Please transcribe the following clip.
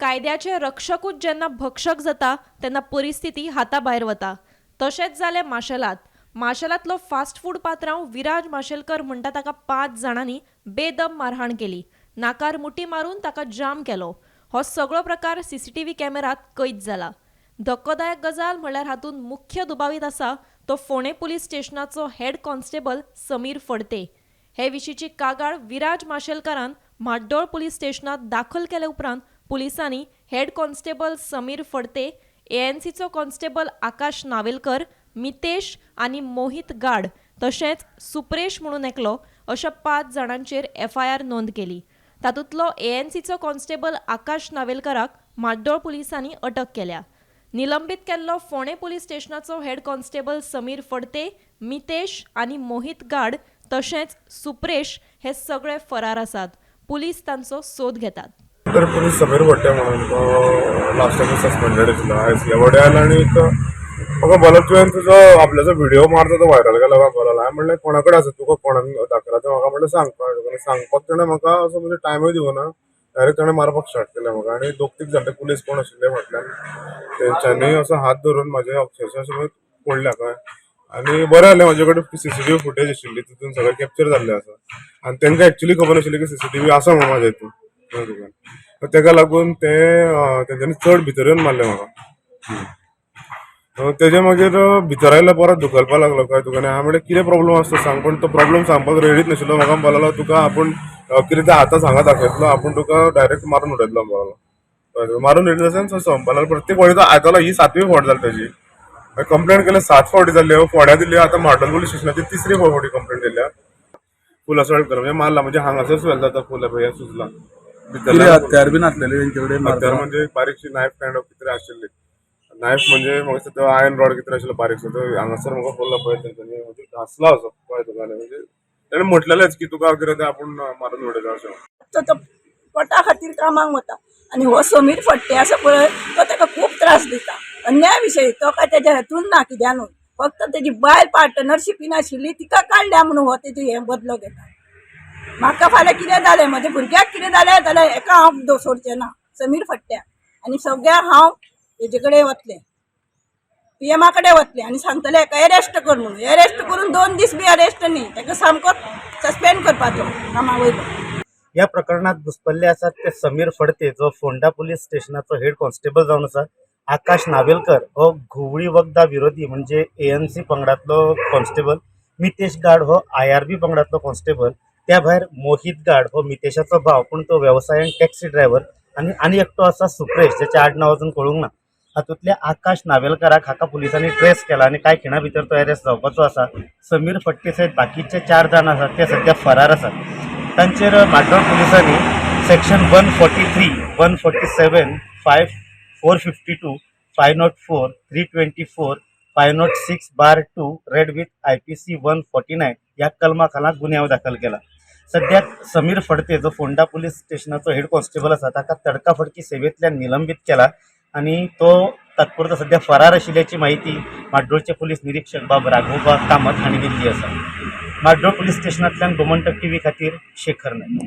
कायद्याचे रक्षकूच जेन्ना भक्षक जाता तेन्ना परिस्थिती हाता भायर वता. तशेंच जालें माशेलांत. माशेलांतलो फास्ट फूड पात्रांव विराज माशेलकर म्हणटा ताका 5 जाणांनी बेदम मारहाण केली. नाकार मुठी मारून ताका जाम केलो. हो सगळो प्रकार सीसीटीव्ही कॅमेरात कैद जाला. धक्कोदायक गजाल म्हणल्यार हातूंत मुख्य दुबावीत आसा तो फोंडें पुलीस स्टेशनाचो हेड कॉन्स्टेबल समीर फडते. हे विशींची कागाळ विराज माशेलकारान म्हाड्डोळ पुलीस स्टेशनात दाखल केले उपरांत पुलिसांनी हेड कॉन्स्टेबल समीर फडते, एएनसीचो कॉन्स्टेबल आकाश नावेलकर, मितेश आनी मोहित गाड तशेंच सुप्रेश म्हणून एकलो अशा 5 जाणांचेर एफआयआर नोंद केली. तातूंतलो एएनसीचो कॉन्स्टेबल आकाश नावेलकराक म्हाड्डोळ पुलिसांनी अटक केल्या. निलंबीत केल्लो फोंडें पुलीस स्टेशनाचो हेड कॉन्स्टेबल समीर फडते, मितेश आनी मोहित गाड तशेंच सुप्रेश हे सगळे फरार आसात. पुलीस तांचो सोद घेतात. तर पुलीस समीर फडते म्हणून तो लास्ट टायम सस्पेंडेड आशिल्लो. आयज वडे आयलो आनी म्हाका बोलो तुवें तुजो आपल्याचो व्हिडिओ मारता तो व्हायरल केला काय बोलो. हांवें म्हणलें कोणा कडेन आसा तुका कोणाक दाखयला तें म्हाका म्हणलें सांग. सांगपाक तेणें म्हाका असो म्हणजे टायमूय दिवना. डायरेक्ट तेणें मारपाक स्टार्ट केलें म्हाका. आनी 2-3 जाण ते पुलीस कोण आशिल्ले फाटल्यान तेंच्यांनी असो हात धरून म्हाजे अक्षरशा अशें पडल्या कळ्ळें. आनी बरें जालें म्हाजे कडेन सीसीटीव्ही फुटेज आशिल्ली, तितून सगळें कॅप्चर जाल्लें आसा. आनी तेंकां एक्चुली खबर नाशिल्ली की सीसीटीव्ही आसा म्हणून म्हाज्या हितून तुका. तेका लागून ते तेंच्यांनी चड भितर येवन मारलें म्हाका. तेजे मागीर भितर आयलो परत धुकलपाक लागलो काय तुका. आनी हांवें म्हणलें कितें प्रॉब्लम आसा तो सांग. पूण तो प्रॉब्लम सांगपाक रेडीच नाशिल्लो. म्हाका म्हणपाक लागलो तुका आपूण कितें तें आतां सांगा दाखयतलो, आपूण तुका डायरेक्ट मारून उडयतलो म्हणपाक लागलो. मारून उडयतलो अशें म्हणपाक लागलो. प्रत्येक फावटी तो आयतालो. ही 7वी फावट जाली तेजी. कंप्लेन केल्या 7 फावटी जाल्ल्यो, फोंड्या दिल्ल्यो. आतां म्हाड्डोळ पुलीस स्टेशनाचेर 3री फावटी कंप्लेन दिल्या. फूल असॉल्ट केलो म्हणजे मारला म्हणजे हांगासर स्वेल जाता फूल पळय सुजला. कितें हत्यार बी नासलेले तेंचे कडेन? हत्यार म्हणजे बारीकशी नायफ कायंड ऑफ कितें आशिल्ली. नायफ म्हणजे म्हाका दिसता तो आयर्न रॉड कितें आशिल्लो बारीकसो. तो हांगासर म्हाका फुल्ल पळय तेंच्यांनी म्हणजे घासला असो पळय तुका. म्हणजे तेणें म्हटलेलेंच की तुका कितें तें आपूण मारून उडयता अशें. तो पोटा खातीर कामाक वता आनी हो समीर फडते आसा पळय तो ताका खूब त्रास दिता अन्याय विशयी. तो काय तेज्या हेतून ना कित्यानूय, फक्त तेजी बायल पार्टनरशिपीन आशिल्ली तिका काडल्या म्हणून हो तेजी हें बदलो घेता. म्हाका फाल्यां कितें जालें, म्हज्या भुरग्याक कितें जालें जाल्यार हेका हांव सोडचें ना समीर फडट्याक. आनी सगळ्याक हांव हेजे कडेन वतलें, पीएमा कडेन वतलें आनी सांगतलें हेका एरेस्ट कर म्हणून. एरेस्ट करून 2 दीस बी अरेस्ट न्ही, ताका सामको सस्पेंड करपाचो कामा वयलो. ह्या प्रकरणात घुसपल्ले आसात ते समीर फडते जो फोंडा पुलीस स्टेशनाचो हेड कॉन्स्टेबल जावन आसा, आकाश नावेलकर हो घुंवळी वखदां विरोधी म्हणजे एएनसी पंगडांतलो कॉन्स्टेबल, मितेश गाड हो आयआरबी पंगडांतलो कॉन्स्टेबल, त्या भायर मोहित गाड हो मितेशाचो भाव पूण तो वेवसायान टॅक्सी ड्रायव्हर, आनी आनी एकटो आसा सुप्रेश ज्याचे आडनांव अजून कळूंक ना. हातूंतल्या आकाश नावेलकराक हाका पुलिसांनी ट्रेस केला आनी कांय खिणा भितर तो अरेस्ट जावपाचो आसा. समीर फडते सयत बाकीचे 4 जाण आसात ते सद्या फरार आसात. तांचेर म्हाड्डोळ पुलिसांनी सेक्शन 143, 147, 5, 452, 504, 324, 506/2 read with IPC 149 ह्या कलमा खाला गुन्यांव दाखल केला. सद्याक समीर फडते जो फोंडा पुलीस स्टेशनाचो हेड कॉन्स्टेबल आसा ताका तडकाफडकी सेवेंतल्यान निलंबीत केला आनी तो तात्पुरतो सद्या फरार आशिल्ल्याची म्हायती म्हाड्डोळचे पुलीस निरीक्षक बाब राघोबा कामत हांणी दिल्ली आसा. म्हाड्डोळ पुलीस स्टेशनांतल्यान गोमंतक टीव्ही खातीर शेखर नायक.